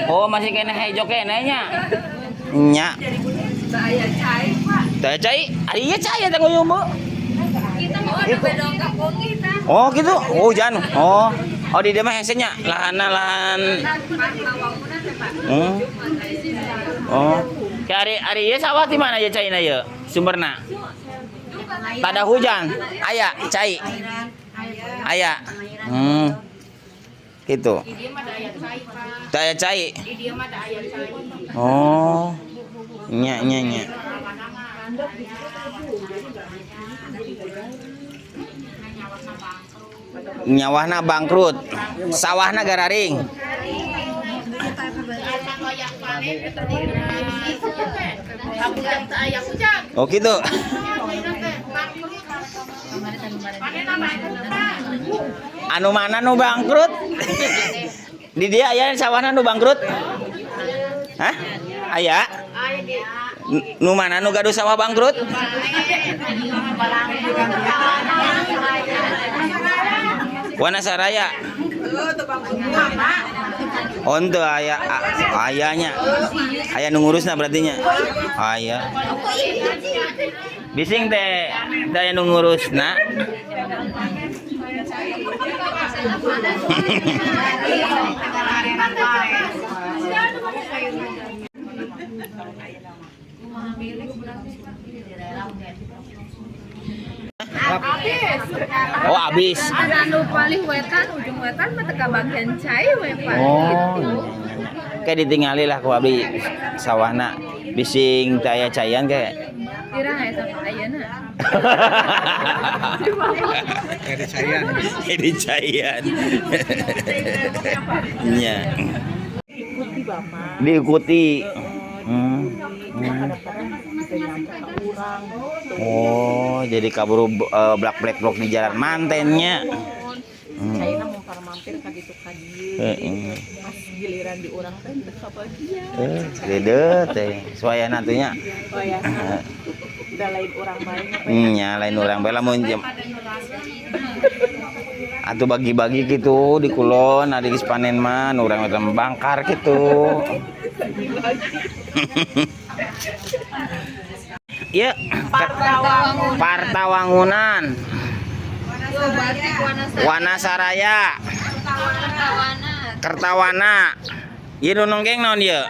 Oh, masih kena hejo keneh nya. Nya. Saya cai, Pak. Teu cai, ari ieu cai eta nguyuh, Bu. Kita mau ada bedong kapungi tah. Oh, gitu. Oh, hujan. Oh. Oh, di dieu mah hese nya, lahanna lahan. Hmm. Oh. Kayak ari ari ieu sawah di mana ieu caina ieu? Sumberna. Tada hujan. Aya cai. Aya. Gitu. Teu aya cai. Oh. Nya nya nya. Nyawahna bangkrut. Sawahna gararing. Oh gitu. Anu mana nu bangkrut? Di dia aya sawahna nu bangkrut? Hah? Aya? Nu mana nu gaduh sawah bangkrut? Wanasaraya. Oh henteu aya ayanya. Aya nu ngurusna berarti nya. Aya. Bising teh teh aya nu ngurusna. Oh, habis. Anu paling wetan, ujung wetan mah teka bagian cai we, Pak. Oh, Gitu. kayak ditingali lah ku abdi sawahna bising teu aya caian kayak. Iraha eta Pak ayeuna. Kayak dicaian. Kayak dicaian. Nya. Diikuti. Hmm. Oh, jadi kaburu blak blak blok di jalan mantennya. Caina mungkar mampir ka ditu ka dieu. Heeh. Pas giliran di urang teh teu kabagian. Eh, gede teh. Suayana teh nya. Oh ya. Udah lain urang bae. Nya lain urang bae lamun jam. Atuh bagi-bagi gitu di kulon, ada geus panen mah, nu urang mah bangkar gitu. Ieu Partawangunan. Wanasaraya. Kertawana. Ieu nu nonggeng naon ieu?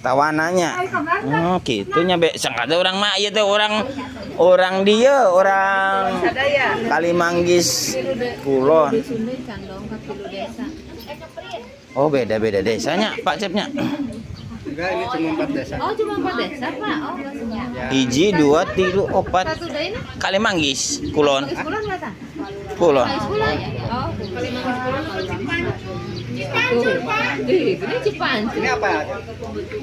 Tawananya. Oh, kitu nya be sangkata urang mah ieu teh orang orang dieu, orang Kalimanggis Kulon. Oh, beda-beda desanya, Pak Cepnya. Enggak, ini cuma 4 desa. Oh, cuma 4 desa, Pak. Oh, enggak semua. Hiji, dua, tilu, opat. Satu deui na. Kalimanggis Kulon. Kulon berapa? Kulon. Kulon. Oh, Kalimanggis Kulon apa Cipancur? Cipancur, Pak. Ih, ini Cipancur. Ini apa?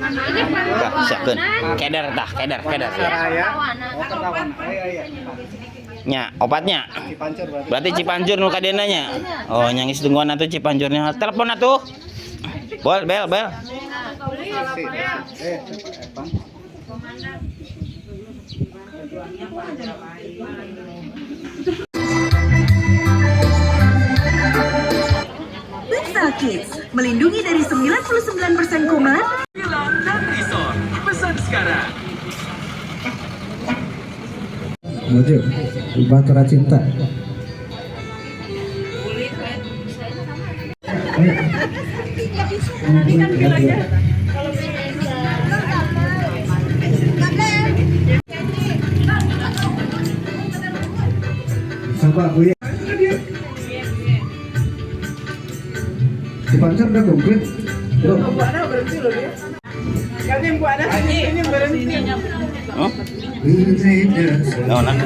Ini Enggak, siapkeun. Keder tah, keder, keder. Saraya. Oh, Kertawana. Oh iya iya. Nya, opatnya. Cipancur berarti. Berarti Cipanjur nu kadena nya. Oh, nya geus tungguan atuh Cipanjurnya. Telepon atuh. Bol, bel, bel. Si, Evan. Bensal Kids melindungi dari 99% kuman. Dan Resort. Pesan sekarang. Maju, Bahtera Cinta. Coba Bu ya. Cipancar udah komplit. Belum. Oh, naon ah?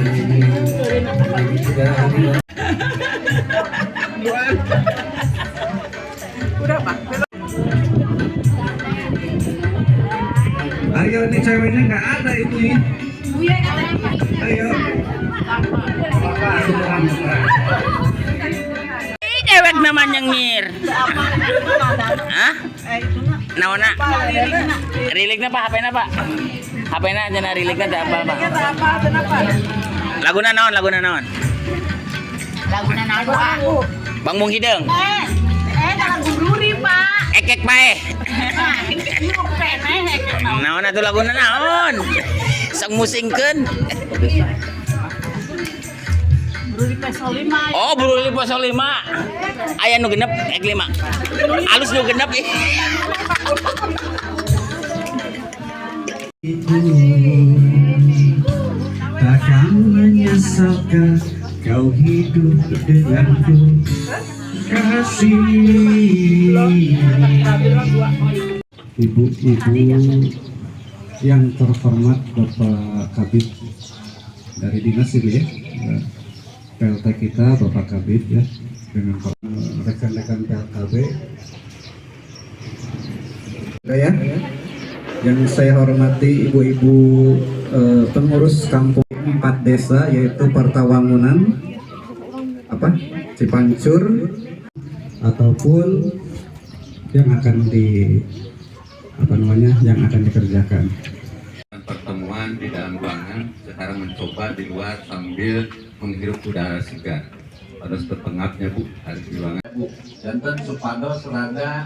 Ayo nih ceweknya nggak ada ini. Ayo. Ih, dewek namanya ngir. Hah? Naonna? Rilikna Pak, HP-na Pak. HP-na cenah rilikna teh apa Pak? Laguna naon, laguna naon? Laguna naon, Pak? Bang Mung Hideung. Hekek paeh. Naon atuh laguna naon? Sok musingkeun. Oh, Bruli Poso 5. Aya nu genep, ek 5. Alus nu genep ih. Takkan menyesalkan kau hidup denganku, kasih. Ibu-ibu yang terhormat, Bapak Kabid dari dinas ini ya, PLT kita Bapak Kabid ya, dengan rekan-rekan PLKB ya, yang saya hormati ibu-ibu pengurus kampung empat desa, yaitu Partawangunan, apa, Cipancur, ataupun yang akan di apa namanya, yang akan dikerjakan. Pertemuan di dalam ruangan, sekarang mencoba di luar sambil menghirup udara segar. Harus terpengapnya, Bu, harus di ruangan, Bu. Janten supados rada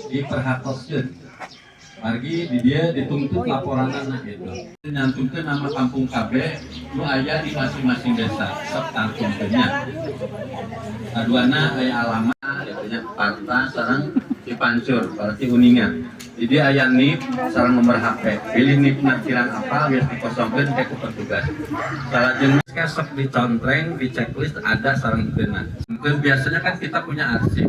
diperhatoskeun. Margi di dieu dituntut laporanana gitu. Nyantumkeun nama kampung KB nu aya di masing-masing desa, sok cantumkeun nya. Kaduana aya alamat gitu nya, Parta sareng Cipancur, berarti uninga. Jadi aya NIP sareng nomor HP. Pilih NIP-na kirang apal geus dikosongkeun ke ku petugas. Salajengna sok dicontreng di checklist ada sareng henteu. Mungkin biasanya kan kita punya arsip.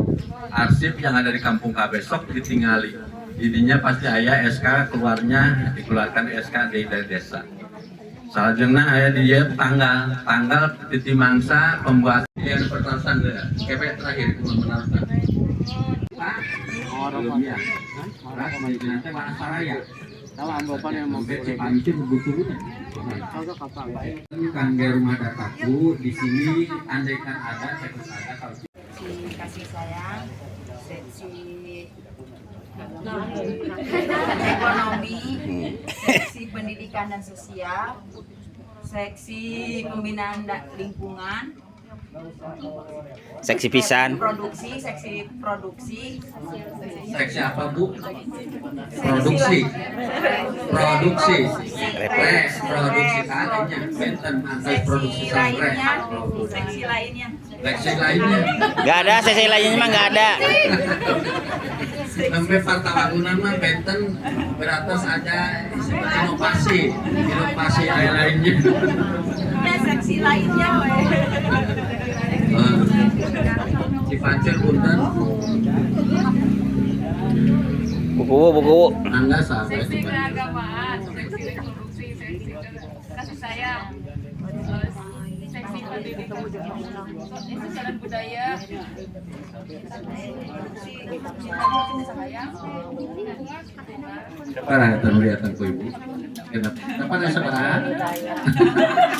Arsip yang ada di kampung KB sok ditingali. Jadinya pasti aya SK keluarnya, dikeluarkan SK dari desa. Salajengna aya di dieu tanggal, tanggal titi mangsa pembuat yang pertasan KP terakhir meneruskan. Belum ya. Nanti mana Saraya? Cipancur butuhnya. Kangge rumah dataku di sini andaikan ada checklist ada kalau Seksi kasih sayang, seksi ekonomi, seksi pendidikan dan sosial, seksi pembinaan lingkungan, Seksi pisan. Produksi, seksi produksi. Seksi apa, Bu? Produksi. Produksi. Produksi adanya. Benten antar produksi Seksi sareng lainnya, seksi lainnya. Seksi lainnya. Gak ada sesi lainnya mah gak ada. Sampai Partawangunan mah benten beratas ada inovasi, inovasi lain-lainnya. Ya, seksi lainnya we. Cipancur punten. Buku buku. Angga sampai Seksi Cipancur. keagamaan, seksi reproduksi, seksi kasih sayang, terus seksi pendidikan, sosial dan budaya, sayang. Parah eta nu liatan ku ibu. Kenapa? Kapan ya sabaraha?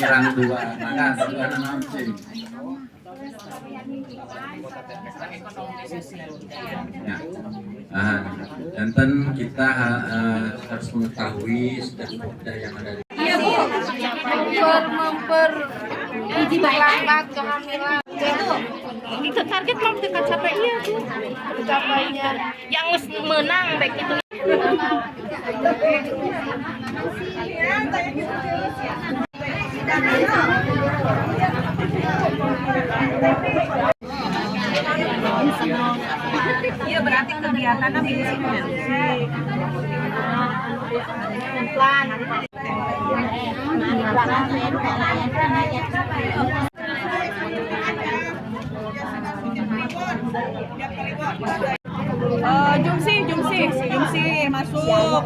Kirang dua, maka dua naon sih? Ya. Ah, dan kita harus mengetahui sudah yang ada di Iya, Bu, memper memper kehamilan. Itu target mau dekat capek, iya Bu. Capainya. Yang menang baik itu. Iya, berarti kegiatannya minggu. Plan. Jungsi, Jungsi, Jungsi masuk.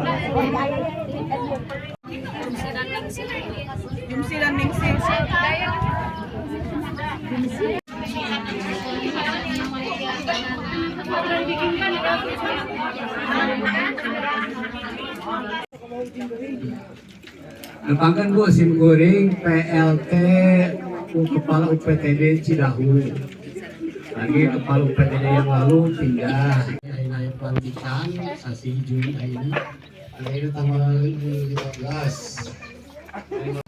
Jungsi dan Ningsih. Nepangkeun, Bu, sim kuring PLT Kepala UPTD Cidahu. Lagi Kepala UPTD yang lalu pindah. Ayeuna aya pelantikan sasi Juni ayeuna. Ayeuna tanggal 15.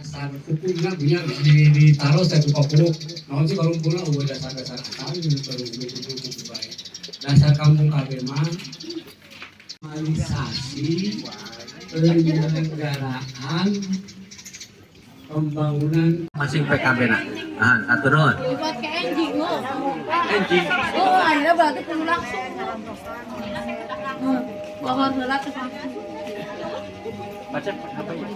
San punya punya di ditaruh saya 40. Naon sih karumpulna euweuh dasar-dasar akal jeung karumpul kudu bae. Dasar kampung KB mah Normalisasi penyelenggaraan pembangunan Masing PKB na. Ah, atur nuhun. Buat ke enjing oh. Oh, anda berarti perlu langsung. Bahwa heula teh langsung. Baca apa ya?